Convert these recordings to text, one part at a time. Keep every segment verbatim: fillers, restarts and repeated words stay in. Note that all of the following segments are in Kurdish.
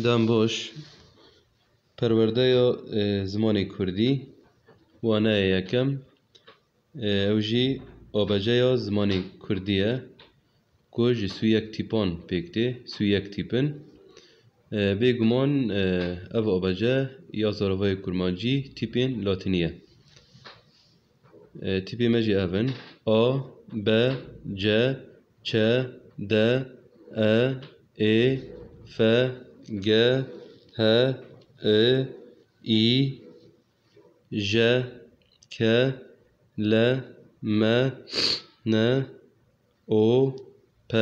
Dem baş. Perwerdeya, e, zimanê kurdî, waneya yekem, e, ew jî A B C ya zimanê kurdî ye, ku ji sûyek tîpan pêk tê, sûyek tîp in. E, bêguman, e, ev A B C ya zaravayê kurmancî tîpên latînî ye. E, tîpê me jî ev in: A, B, C, Ç, D, E, Ê, F, G, H, I, J, K, L, M, N, O, P,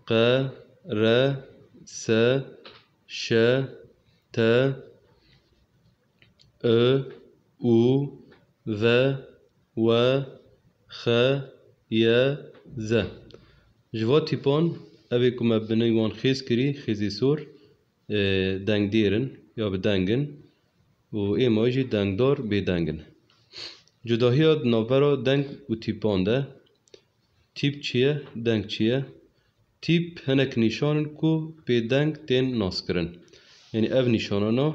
Q, R, S, Ş, T, I, U, V, W, X, Y, Z. Ji va tîpan, ev ê ku me binê wan xêz kirî, xêzê sor, e, dengdêr in ya bi deng in û ê ma jî dengdar bêdeng in. Cudahiya di navbera deng û tîpan de, tîp çi ye, deng çi ye? Tîp hinek nîşan in ku pê deng tên naskirin. Yanî ev nîşanana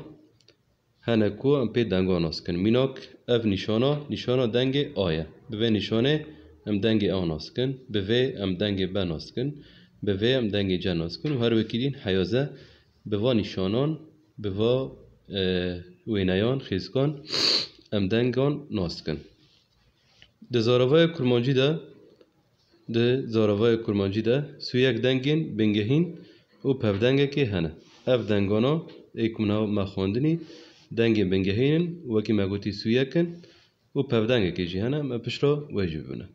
hene ku em pê denga nas kin. Mînak, ev nîşana, nîşana dengê A ye. Bi vê nîşanê em dengê A nas kin, bi vê em dengê B nas kin, bi vê em dengê C nas kin û her wekî din heya ze bi va nîşanan, bi va, e, wêneyan, xêzikan em dengan nas kin. Di zaravaya kurmancî de, di zaravaya kurmancî de sûyek dengên bingehîn û pevdengekê hene. Ev dengana ê ku min me xwendinî dengên bingehîn in, wekî me gotî sûyek in û pevdengekê jî hene, me pişta wê jî bibîne.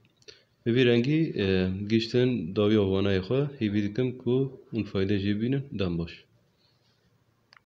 Bi vî rengî, e, gihîştin dawiya wanayê xwe, hêvî dikim ku hûn fayde jê bînin. Dem baş.